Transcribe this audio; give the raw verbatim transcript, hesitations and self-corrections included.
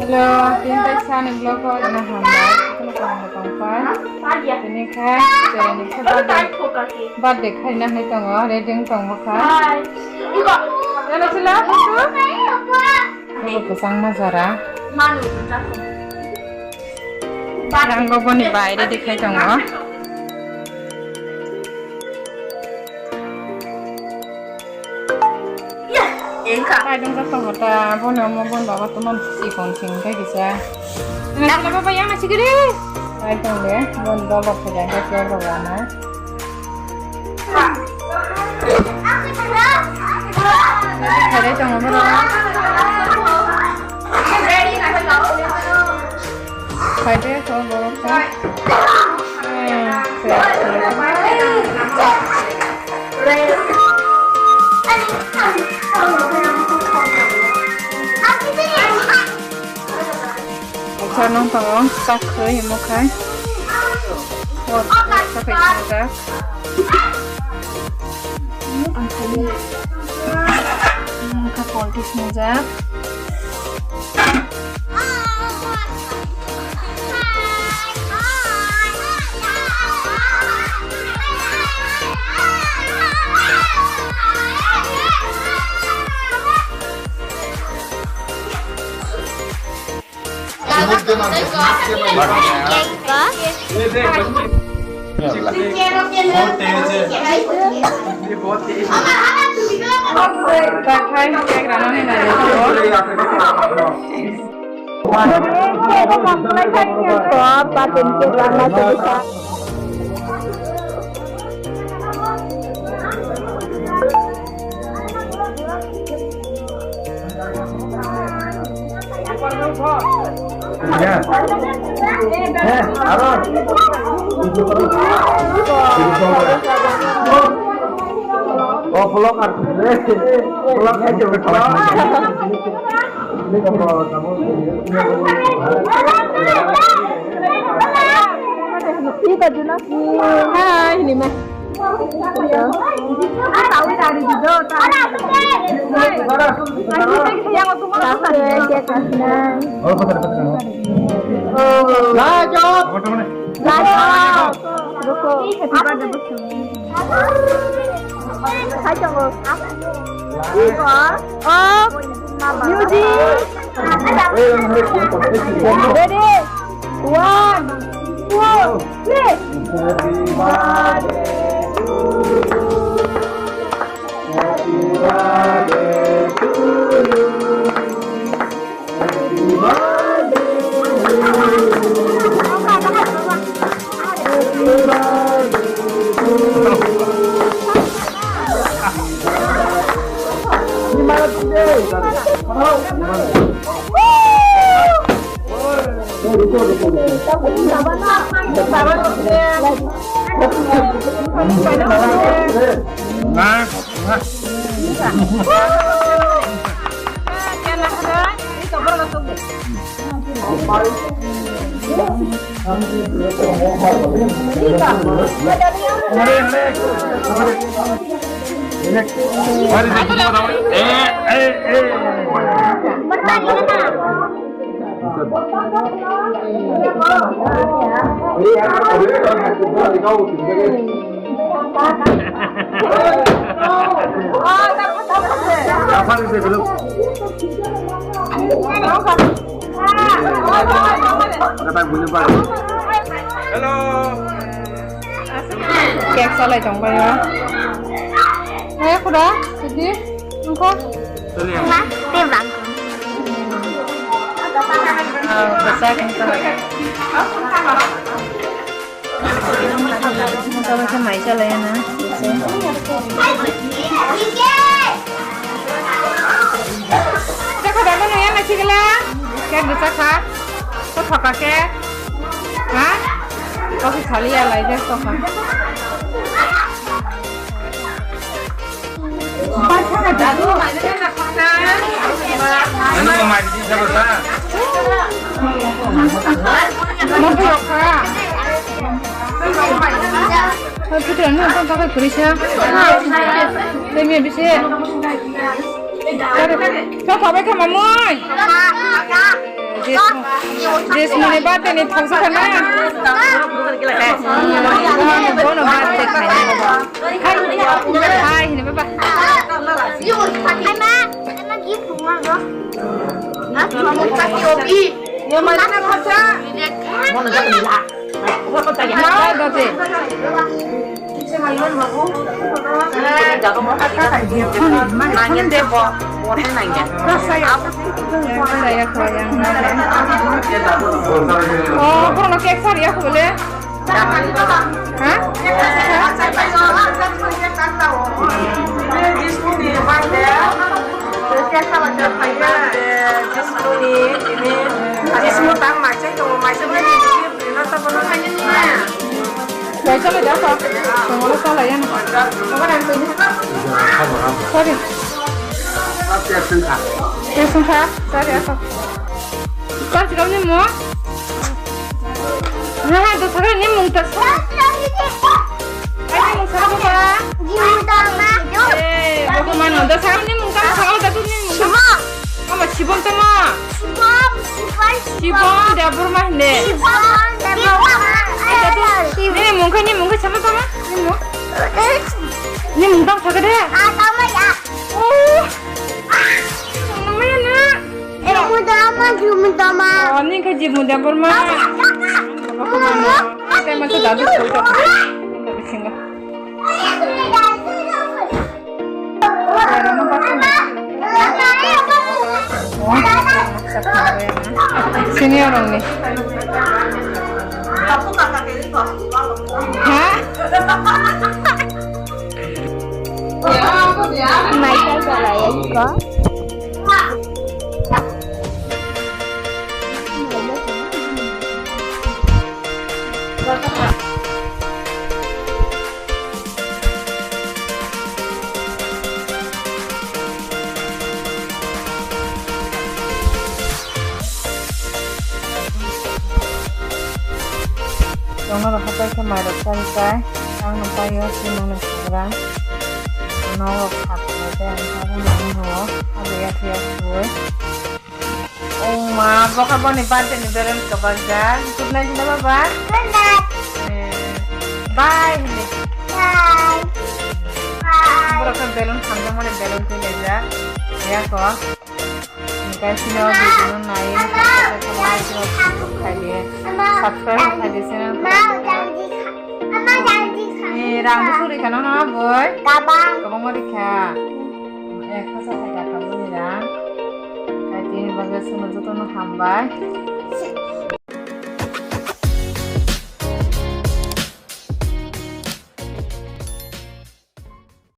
Hello, tini tai sani vlog o na hambai, kono kono tong pai. Tini kha, tini kha birthday, birthday khaina hai tongo, ready wng tongo kha. Hello, sila, hello. Obo kwchangma jora. Rango boni bai ready khai tongo. Kaidong jak tongo ta, boni omo boni baba tongmani sikon sing khe kisa. Nang baba yang sikiri. Kaidong de, boni baba khaja khe khe baba na. Kharai tongo borok. Khaide to borok kha. Acha nong tongo, sak khoi himo khai. Bo sak khai tongo jak. Kha polti swngjak. Hi, Nima. Music. Ready? One, two, three. Hello. Cake salai tong bai o. Eh, khuda, sidi, nungkho. Ma, te bang. Ah, kwchak wngkha. Tamo khe mai chalai na. Tamo no ya na chigla. Khe bwsa kha. To thoka khe. Ha? To khe khali ya lai je to kha. Sini birthday ni thongsa khana. Bono birthday khaina. Hai, hai, hini baba. Ama, ama gift mo. Yo, mana khacha? Mana khacha? Mana khacha? Oh, kono cake sari ya kule? Ha? Cake sala cake sala. Jismuni, ini, jismu tang maisai tongo, maisai mani, ini, ini, ini, ini, ini. Wai chalai da kha. Tongolo chalai yan. Sorry. Tei sungkha. Sorry, ako. Kar chikam ni mo? Na ha, do sakra ni mung ta sa. Ai ni mung sa ba. Jimdama. Eh, boko mano. Do sakra ni mung ta sa, do ni mung ta. Shibam. Mama, Shibam tamo? Shibam, Shibam, Shibam Debbarma hinde. Shibam Debbarma. Nini mungkha, nini mungkha sama tamo? Nini mung. Nini mung tamo thaka de? Ah, tamo ya. Oh. Mama ya na. Eh, mudama, mudama. Oh, nini kha Jimu Debbarma. Mama, mama. Ate masa dadu soi ta. Bisinga. Senior rokni. Ha? Mai ta chalai ko. Chwngno rw hapai khe mairok chari chai, ang no paio, chini nokni sagra. Norok kha khlai tei ang tabuk nang no abo ya khe ya suwui. Oh ma, bokha boni birthday ni balloon kwbajak. Good night hino baba. Good night. Eh, bye hino. Bye. Bye. Borok khe balloon hamjakmani balloon twi laijak. Yako. Guys, sini o video no nai, like rok subscribe khai di. Subscribe khai di channel. Eh, rang bo suri khana na boy. Kabang. Kabang ma rikha. Eh, khasa khai da kabang ni rang. Kai tini bagwi sunu joto no hambai.